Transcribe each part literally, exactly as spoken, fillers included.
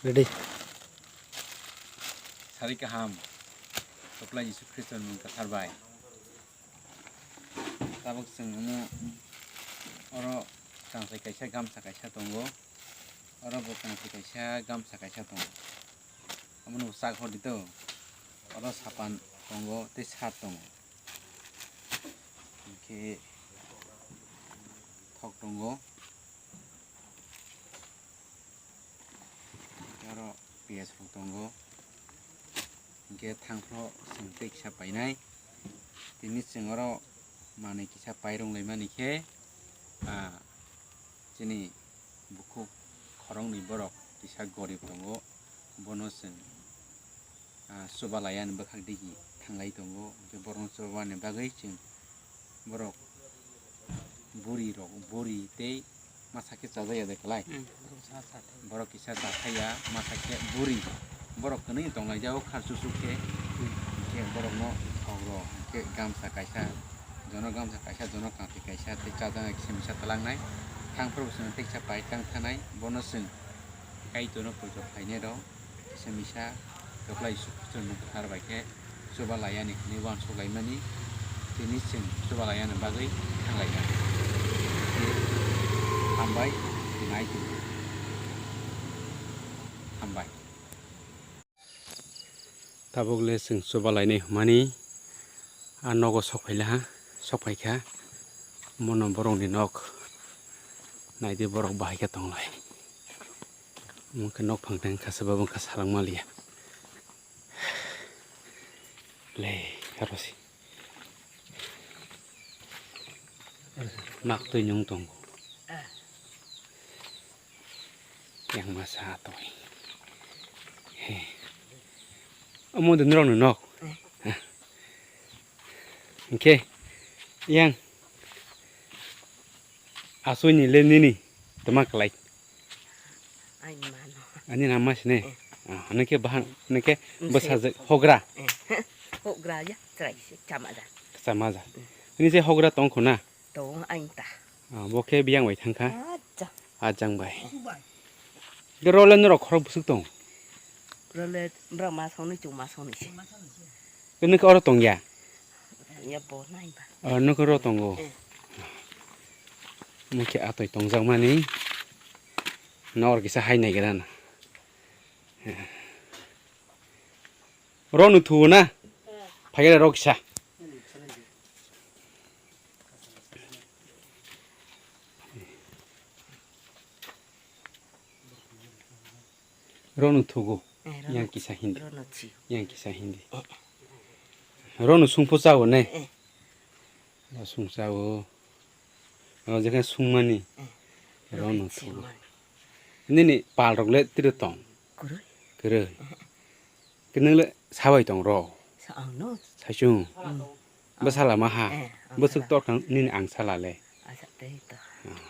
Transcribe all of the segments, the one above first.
Ready. Sari kaham. Koplai Jisu Khristo ni mung kwthar bai. Tabuk chwng omo oro tangtai kaisa gamsa kaisa tongo. Oro bo tangtai kaisa gamsa kaisa tongo. Omono bo sak hor di to. Oro sapan tongo tei sat tongo. Hinkhe thok tongo. Oro piyaj rok tongo. Hinkhe thangphro chwng tei kisa painai. Tini chwng oro manwi kisa pairwng laimani khe, ah, chini bukhuk khoroknwi borok kisa gorib tongo. Bono chwng ah, chuba laiyani bwkhak digi thanglai tongo. Hinkhe borokno chubamani bagwi chwng borok buri rok, buri tei masa khe chajak ya de kwlai. Hmm, borok sa sa thai. Borok kisa cha thai ya, masa khe buri. Borok kwnwi tonglaijao khar chuchuk khe. Hmm. Hinkhe borokno thok rw, hinkhe gamsa kaisa, jono gamsa kaisa, jono kangtwi kaisa tei chajaknai kisa misa twlangnai. Thangphuru bo chwng tei kisa pai tang thanai, bono chwng Kaitorno poito khlainai rok. Kisa misa kwplai Jisu Khristo ni mung kwthar bai khe chuba laiyani hwnwi uansuk laimani, tini chwng chuba laiyani bagwi thang lainai. Hambai, nai tong. Hambai. Tabuk le chwng chuba lainai hwnmani a nogo sok phai laha, sok phai kha. Mono borokni nok. Naidi borok bahai khe tong lai. Omo khe nok phang tang kha, se bo wngkha salak maliya. Le, aro si. Mak twi nung tongo. Yang masa toi. He. Omo de norok ni nok. Hingke yang asoi ni le nini toma kalai. Ai mano. Ani nama sini. Eh. Ah, nake bahan, nake Nse. Bwsajwk hogra. Eh. Hogra ya, chwrai se, chamaja. Chamaja. Mm. Nini se hogra tong kho na? Tong ain ta. Ah, bo khe biyang bai thang kha. Acha. Ajang bai. Ubai. Ke role norok khorok bwswk tong? Role bra ma songni, chuma songni se. Ke nokhe oro tong ya? Ya bo nai ba. Ah, nokhe oro tongo. Eh. Nokhe atoi tongjak mani. Nor kisa hai nai gira na. Ronu thuo na? Phagera rok kisa. Ronu thugo. Eh, ronu Yang kisa hindi. Ronu chi. Yang kisa hindi. Eh. Ronu sungpo chago ne? Eh. Ro sung chago. Ro jekhe sungmani. Eh. Ronu Ronu thugo. Chimani. Nini pal rok le tiro tong. Kurui. Kurui. Eh. Ke nung le sabai tong ro? Sa ang no. Saichung. Hmm. Bwsala maha. Eh, ang Bwswk sala. Tor kang nini ang sala le. Asa tei to. Ah.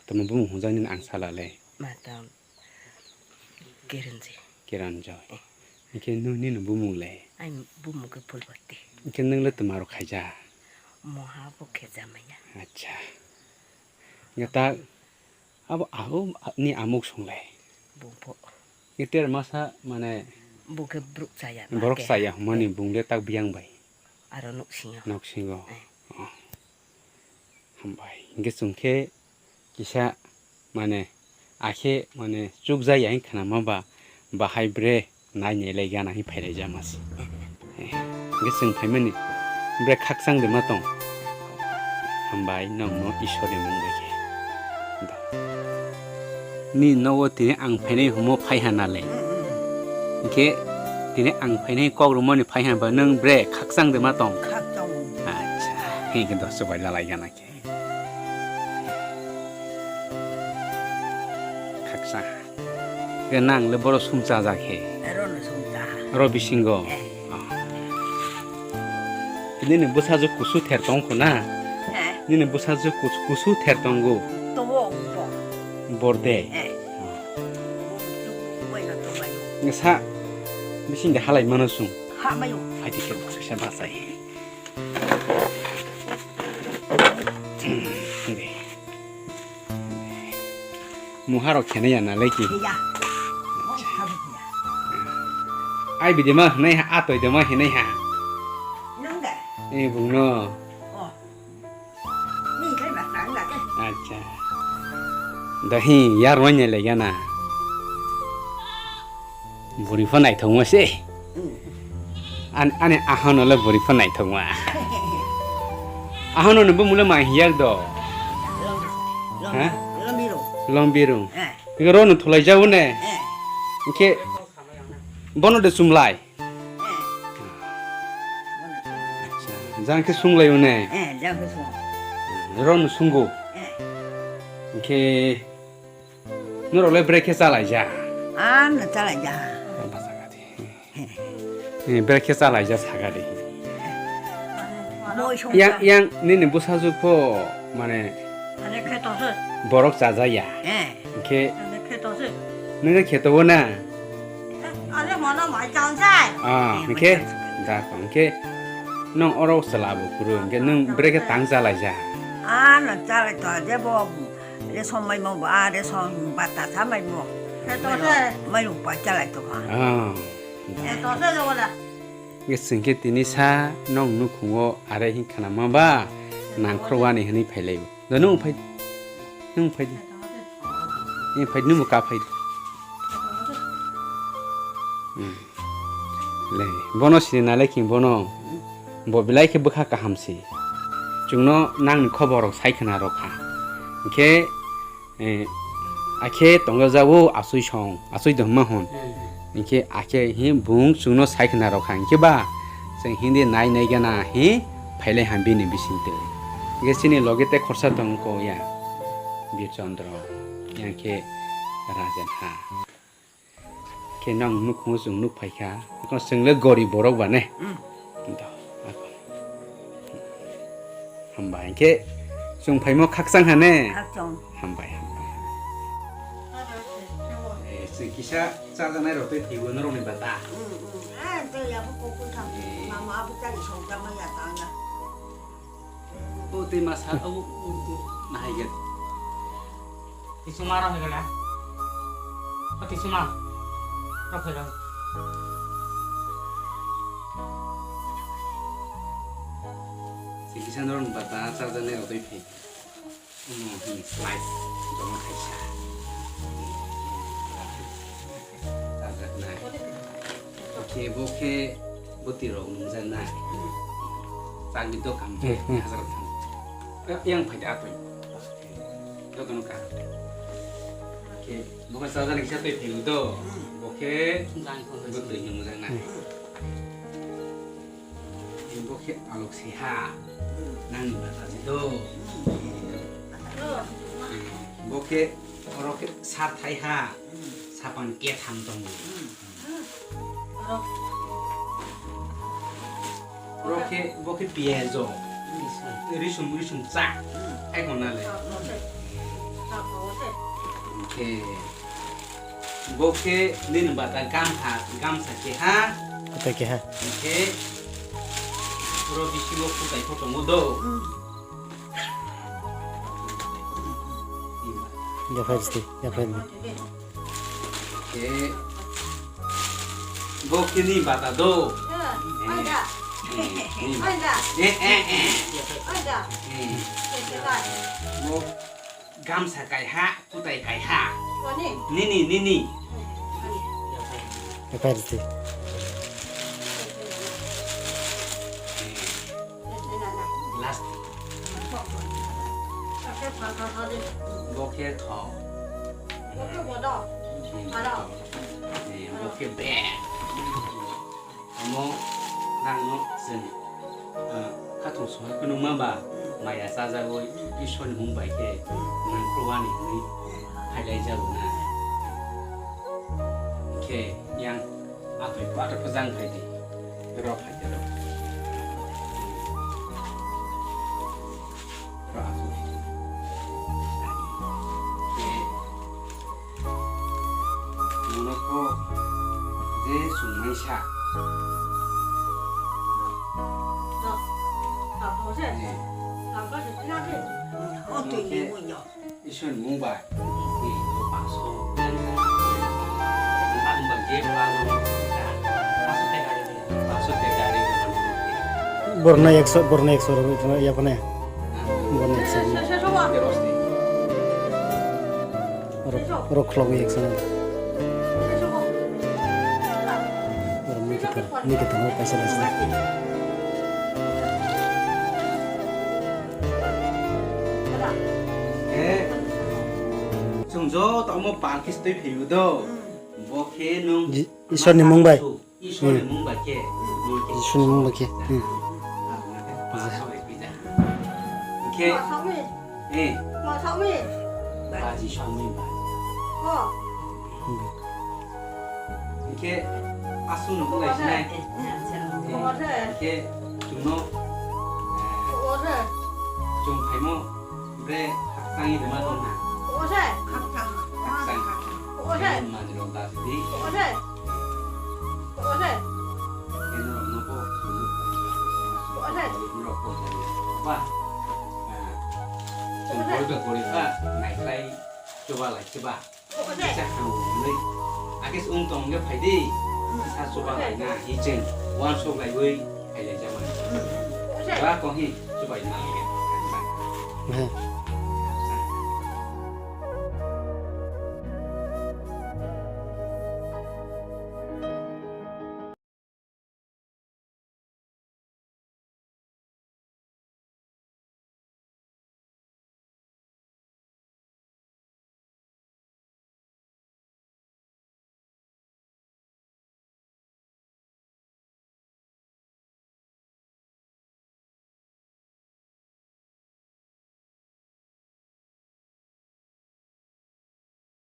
Tamo bumung hwnjak nini ang sala le. Matam Kiranji. Kiranjoy. Eh. Hingke nung nini bumung le. Ai bumung ke Pulbati. Hingke nung le twma rok khaija. Moha bo khe jamaya. Acha. Hingke ta Abo, abo ni amuk song le. Bumpo. Iter masa mane Bo khe bruk chaya. Borok chaya hwnmani bung le tak biyang bai. Aro nuk singo. Nok singo. Eh. Oh. Hambai. Hingke chwng khe kisa mane akhe mane chukjaya hing khnama ba bahai bre. Nai nai lai gana hi phailai jama si. Hingke chwng phaimani bre khakchang de ma tong. Hambai nokno Ishwarni mung bai khe. Ni nogo tini ang phainai humo phaiha nale. Hingke tini ang phainai kok rwmani phaiha ba nwng bre khakchang de ma tong. Khakchang. Acha, hingke do chubai lalai gana. Khaksa. Ke nang le boro sumcha ja khe. Aro no sumcha. Ro bisingo. Eh. Oh. Nini bwsajwk kusu ther tong kho na? Eh. Nini bwsajwk kus-, kusu ther tongo. Tobo bo. Borde. Eh. Oh. Bai na to bai. Nge sa bising de halai mano sung. Ha mayo. Hai dikhe kusu sa basai. Muharok khene ya na leki. Ya. Ai bidi ma hwnai ha, atoi de ma hinai ha. Nang da? Eh, bung no. Oh. Ni khai ma nang da ke? Acha. Dahi yar wanya le gana. Buri pho naithok ma se. Hmm. An, ani ahano le buri pho naithok ma. Ahano no bumule ma hiyak do. Long, long, Ha? Long birung. Long birung. Eh. Iko ro no thulai jago ne. Eh. Oke. Bono de sumlai. Eh. Acha, jang khe sunglai une. Eh, jang khe sung. Ro no sungo. Eh. Oke. Norok le break khe chalai ja. Ah, no chalai ja. Basa gadi. Eh, break khe chalai ja sagadi. Moi song Yang, cha. Yang nini bwsajwk pho mane Ane khe tose. Borok chajaya. Eh. Hingkhe Ane khe tose. Nini khe togo na? Ane mono mai chang sai. Ah, hingkhe da hingkhe nong oro chwla bo kuru hingkhe nung break khe tang chalai ja. Ah, no chalai to je bo. Resong maimo ba, resong bata sa maimo. Khe to se. Maimo pa chalai tongma. Ah. Khe to se jogo da. Nge singke tini sa nong nukhungo are hin khana ma ba nangkhorwani hwnwi phailai. Da nung phai. Nung phai di. Nung phai nung ka phai. Hmm. Le, bono sini nalai king bono. Bo belai khe bwkha kaham si. Chwngno nangni khobor rok sai khna rokha. Hingkhe, eh, akhe tongjajago asui song, asui dongma hwn. Hmm. Hingkhe akhe hi bung chwngno sai khna rokha. Hingkhe ba, chwng hindi nai nai gana hi phailai ham bini bisingtwi. Hingkhe chini loge te khorsa tong ko ya. Bir Chandra. Yang khe Rajan ha. Khe nang nukhungo chwng nuk phaikha, chwng le gorib borok ba ne? Mm. Do, ako. Hambai, hingkhe chwng phaimo khakchang ha ne? Khakchang. Hambai, hambai. Eh, chwng kisa chajaknai rok tei thwibo norokni bata. Mm, mm. Eh, tei abo kokoi thang. Eh. Mama abo chari songjaknai ya tang ya. O tei masa, o, o, o, nahai gel. Tisuma rok hwnkhe na? O tisuma rok hwnkhe. Sikisa norok ni bata chajaknai rok tei phi. Omo hwn slice jomo kaisa. Chajaknai. Khe bo khe bwtwi rok nungjaknai. Chagwi dokan Hmm, hmm. Hajar thang. Yang phai da atwi. Jotono ka. Khe bo khe chajaknai kisa twi phai do. Bo khe bwtwi nungjaknai. Bo khe alok siha. Nang ni bata si do. Bo khe oro khe sar thai ha. Sapan ketham tongo. Oro khe bo khe piyajo. Risum risum cha. Ai kona le. Khe. Bo khe nini bata gamsa, gamsa keha. Kutai keha. Hingkhe oro bisingo kutai pho tongo do. Yaphai jiti, yaphai ni. Khe bo khe ni bata do. Eh, eh, eh. Eh. Bo Gamsa kaiha, kutai kaiha. Koni? Nini, nini. Koni? Epai riti. Last. Bo khe tho. Bo khe bodo. Hmm, aro. Bo khe bag. Omo nangno chwng, ah, khatung sohor phunukma ba maya chajagwi Ishwarni mung bai khe nangkhorwani hwnwi phailaijago na. Khe yang atwi atwi phajang phai di. Rw phai di, rw. Rw aswk. Khe Mono kho je chwngmai sa. Ishwar ni mung bai. Ni bangso. Ang bai je palo. Borna ekso, borna ekso rw, ya pone. Borna ekso. Rok, rok khlogo ekso. Borok ni kita, ni kita mau paisa lagi. Eh, chwng joto omo pal khe twi phaibo do. Bo khe nwng Ji-, Iswar ni mung bai. Iswar ni mung bai khe. Iswar ni mung bai khe. Hmm. Hwnkhe, eh, baji songwi bai. Hwnkhe aswk no wng lai sinai. Hwnkhe chwngno, eh, chwng phaimo bre hakchangwi rwma tong na. Hakchang. Hakchang. Manjrok da sidi. Eno rokno bo norok bo ba, ah, chwng goriba goriba naikhlai chuba lai chuba. Kisa khang wngwi. Akhe se wng tong hwnkhe phai di. Kisa chuba lai na hi chwng uansuk laiwi phai lai jama. Ba kong hi chubai na lai.